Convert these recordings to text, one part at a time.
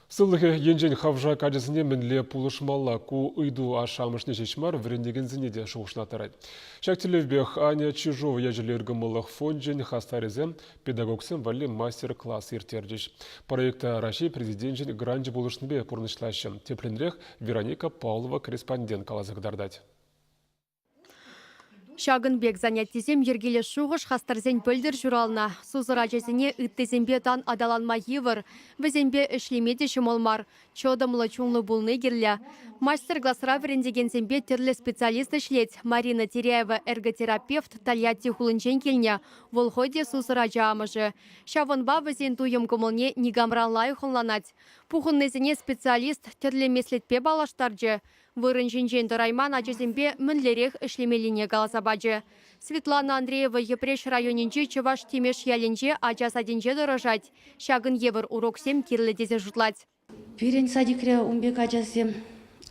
Сывлӑхӗ енчен хавшак ачасене мӗнле пулӑшмалла? Ку ыйту ашшӗ-амӑшне ҫеҫ мар, вӗрентекенсене те шухӑшлаттарать. Ҫак тӗллевпех Аня Чижова ячӗллӗ ыркӑмӑллӑх фончӗн хастарӗсем педагогсем валли мастер-класс ирттерчӗҫ. Проекта Раҫҫей Президенчӗн гранчӗ пулӑшнипе пурнӑҫлаҫҫӗ. Тӗплӗнрех Вероника Павлова корреспондент каласа кӑтартать. Ҫакӑн пек занятисем йӗркелес шухӑш хастарсен пӗлтӗр ҫуралнӑ. Сусӑр ачасене ыттисемпе тан аталанма йывӑр, вӗсемпе ӗҫлеме те ҫӑмӑл мар. Чӑтӑмлӑ чунлӑ пулни кирлӗ. Мастер-класра вӗрентекенсемпе тӗрлӗ специалист ӗҫлет. Марина Теряева эрготерапевт Тольятти хулинчен килнӗ. Вӑл хӑй те сусӑр ача амӑшӗ. Ҫавӑнпа вӗсен туйӑм-кӑмӑлне никамран лайӑх ӑнланать. Пухӑннисене специалист тӗрлӗ меслетпе паллаштарчӗ. Вырӑн ҫинчен тӑрайман ачасемпе мӗнлерех ӗҫлемеллине каласа пачӗ. Светлана Андреева Йӗпреҫ районӗнчи Чӑваш Тимеш ялӗнче ача садӗнче тӑрӑшать. Ҫакӑн евӗр уроксем кирлӗ тесе шутлать. Пирӗн садикре ун пек ачасем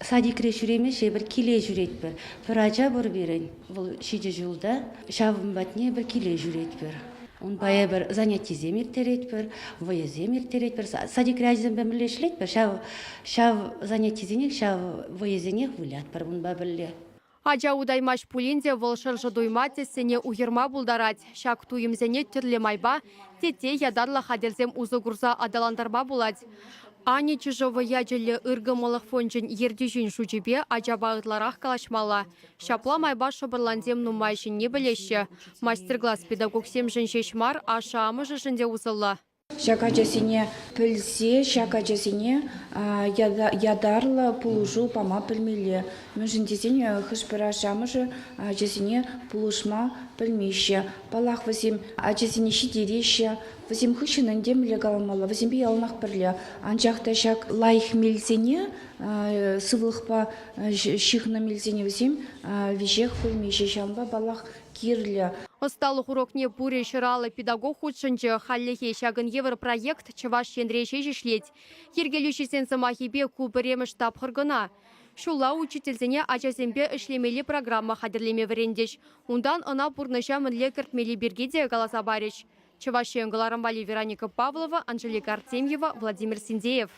садикре ҫӳремеҫҫӗ, эпир киле ҫӳретпӗр. Пӗр ача пур пирӗн, вӑл ҫичӗ ҫулта, ҫавӑн патне эпир киле ҫӳретпӗр. Унпа эпир занятисем ирттеретпӗр, вӑйӑсем ирттеретпӗр. Садикре ачасемпе мӗнле ӗҫлетпӗр, ҫав ҫав занятисенех, ҫав вӑйӑсенех вылятпӑр унпа пӗрле. Ача утаймасть пулин те вӑл шӑршӑ туйма, тӗссене уйӑрма пултарать. Ҫак туйӑмсене тӗрлӗ майпа, тетте ятарлӑ хатӗрсем усӑ курса аталантарма пулать. Аня Чижова ячӗллӗ ыркӑмӑллӑх фончӗн ертӳҫин шучӗпе ачапа ытларах калаҫмалла. Ҫапла майпа шӑпӑрлансем нумай ҫӗнни пӗлеҫҫӗ. Мастер-класс педагогсемшӗн ҫеҫ мар, ашшӗ-амӑшӗшӗн те усӑллӑ. Ҫак ачасене пӗлсе, ҫак ачасене ятарлӑ пулӑшу пама пӗлмелле. Мӗншӗн тесен хӑш-пӗр ашшӗ-амӑшӗ ачасене пулӑшма пӗлмеҫҫӗ. Паллах, вӗсем ачасене ҫитереҫҫӗ, вӗсем хыҫҫӑн ӗнтӗ мӗнле каламалла, вӗсемпе яланах пӗрле. Анчах та ҫак лайӑх мелсене, сывлӑхпа ҫыхнӑ мелсене вӗсем веҫех пӗлмеҫҫӗ. Ҫавӑнпа, паллах, кирлӗ. Ӑсталӑх урокне пурӗ ҫӑраллӑ педагог хутшӑнчӗ. Хальлӗхе ҫакӑн евӗр проект Чӑваш Енре ҫеҫ ӗҫлет. Йӗркелӳҫӗсен сӑмахӗпе ку пӗрремӗш тапхӑр кӑна. Ҫулла учительсене ачасемпе ӗҫлемелли программа хатӗрлеме вӗрентӗҫ. Унтан ӑна пурнӑҫа мӗнле кӗртмелли пирки те каласа парӗҫ. Чӑваш Ен кӑларӑм валли Вероника Павлова, Анжелика Артемьева, Владимир Синдеев.